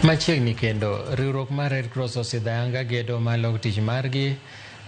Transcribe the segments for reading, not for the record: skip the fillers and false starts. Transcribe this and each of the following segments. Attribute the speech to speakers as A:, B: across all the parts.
A: Machiegni kendo, riwruok mar Red Cross osidho ayanga gedo mar lok tich margi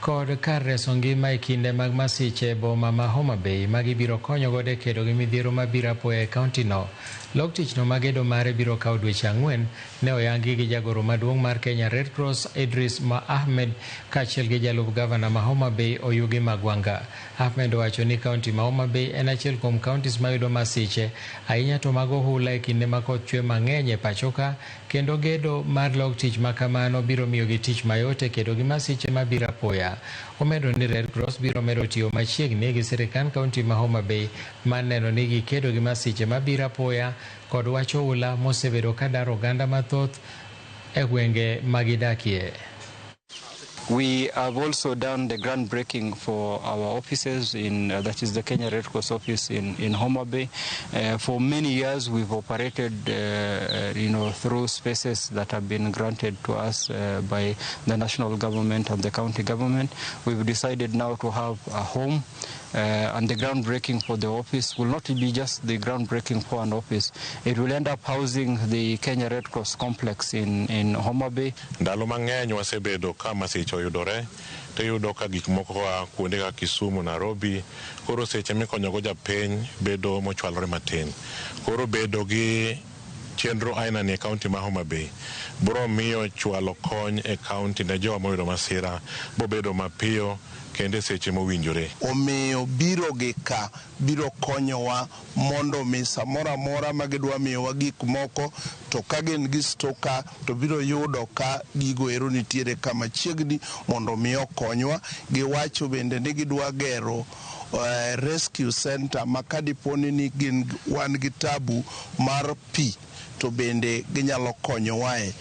A: kod kar reso ngima e kinde mag masiche e boma ma Homa Bay ma gibiro konyo godo e kedo gi midhiero mabiro apoya e kaunti no. Lok tich no ma gedo mare biro kawo dweche 4 ne oyangi gi jagoro maduong' mar Kenya Red Cross Idris Ma Ahmed kaachiel gi jalup gavana ma Homa Bay Oyugi Magwanga. Ahmed owacho ni kaunti ma Homa Bay en achiel kuom counties mayudo masiche ahinya to mag ohula e kinde ma koth chwe mang'eny e pachoka kendo gedo mar lok tich ma kamano biro miyogi tich mayot e kedo gi masiche mabiro apoya. Omedo ni Red Cross biro medo tiyo machiegni gi sirikand kaunti ma Homa Bay mar neno ni gikedo gi masiche mabiro apoya kod wach oula mosebedo ka daro oganda mathoth e gwenge ma gidakie.
B: We have also done the groundbreaking for our offices in that is the Kenya Red Cross office in Homa Bay. For many years, we've operated, through spaces that have been granted to us by the national government and the county government. We've decided now to have a home. And the groundbreaking for the office will not be just the groundbreaking for an office. It will end up housing the Kenya Red Cross complex in Homa Bay.
C: Ndalo mang'eny wasebedo ka masiche oyudore to iyudo ka gik moko koa kuonde kaka Kisumu, Nairobi, koro seche mikonyogo japiny bedo mochwalore matin. Koro bedo gi chenro aina ni e kaunti ma Homa Bay biro miyo chwalo kony e kaunti ne jowa moyudo masira bobedo mapiyo kendo e seche mowinjore.
D: Omiyo biro gi ka biro konyowa mondo mi samoro amora ma gidwa miyowa gik moko to ka gin gi store ka to biro yudo ka gigo ero nitiere kama chiegni mondo mi okonywa. Giwacho bende ni gidwa gero rescue center ma kadiponi ni gin wan gi tabu mar pi to bende ginyalo konyowae.